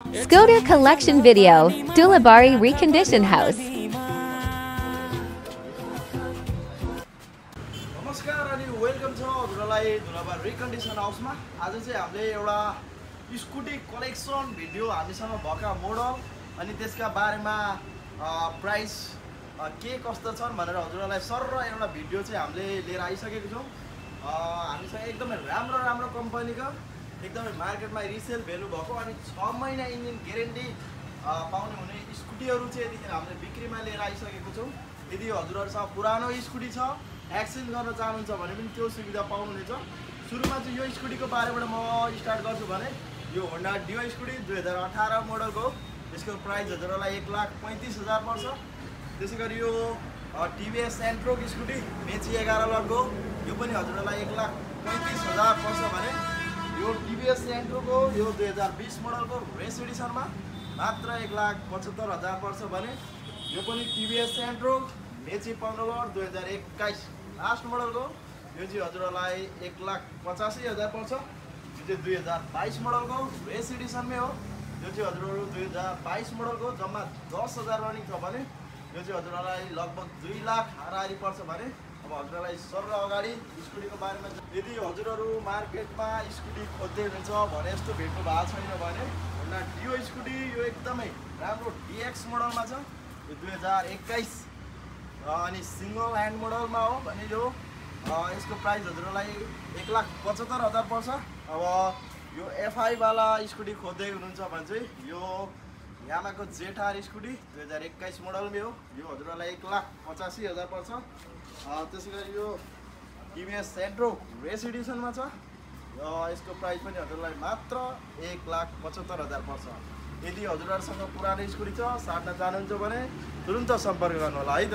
Skoda collection video, Dulabari Recondition House. नमस्कार अनि welcome छ हजुरलाई दुलाबार रिकन्डिसन हाउसमा। आज चाहिँ हामीले एउटा स्कुटी कलेक्सन भिडियो हामीसँग भएका मोडल अनि त्यसका बारेमा प्राइस के कस्तो छन् भनेर हजुरलाई सर्र एउटा भिडियो चाहिँ हामीले लिएर आइसकेको छौँ। हामीसँग एकदमै राम्रो कम्पनीको एकदमै मार्केटमा रिसेल भ्यालु भएको अनि 6 महिना इन्जिन ग्यारेन्टी पाउने हुने स्कुटीहरू चाहिँ यतिखेर हामीले बिक्रीमा लिएर आइसकेको छौँ। यदि हजुरहरूसँग पुरानो स्कुटी छ एक्सचेन्ज गर्न चाहनुहुन्छ भने पनि त्यो सुविधा पाउनुहुनेछ। सुरुमा चाहिँ यो स्कुटीको बारेबाट म स्टार्ट गर्छु भने यो होन्डा डियो स्कुटी 2018 मोडलको यसको प्राइस हजुरलाई 1,35,000 पर्छ। त्यसै गरी यो टिभिएस एन्ट्रोक स्कुटी मेची 11 लटको यो पनि हजुरलाई 1,35,000 पर्छ भने यो टिभिएस एन्ट्रोको यो 2020 मोडलको रेस एडिसनमा मात्र 1,75,000 पर्छ भने यो पनि टिभिएस एन्ट्रोक मेची 15 लट 2021 लास्ट मोडलको यो चाहिँ हजुरलाई 1,85,000 पर्छ। यो चाहिँ 2022 मोडलको रेस एडिसनमै हो। यो चाहिँ हजुरहरू 2022 मोडलको जम्मा 10,000 रनिङ छ भने यो चाहिँ हजुरलाई लगभग 2 लाख हाराहारी पर्छ भने अब हजुरलाई सर्र अगाडि स्कुटीको बारेमा यदि हजुरहरू मार्केटमा स्कुटी खोज्दै हुनुहुन्छ भने यस्तो भेट्नु भएको छैन भने होन्डा डियो स्कुटी यो एकदमै राम्रो डिएक्स मोडलमा छ। यो 2021 अनि सिङ्गल ह्यान्ड मोडलमा हो भने यो यसको प्राइस हजुरलाई 1,75,000 पर्छ। अब यो एफआई वाला स्कुटी खोज्दै हुनुहुन्छ भने चाहिँ यो यामाको जेटआर स्कुटी 2021 मोडलमै हो। यो हजुरलाई 1,85,000 पर्छ। त्यसै गरी यो टिभिएस एन्ट्रो रेस एडिसनमा छ। यसको प्राइस पनि हजुरलाई मात्र 1,75,000 पर्छ। यदि हजुरहरूसँग पुरानो स्कुटी छ साट्न चाहनुहुन्छ भने तुरुन्त सम्पर्क गर्नु होला है त।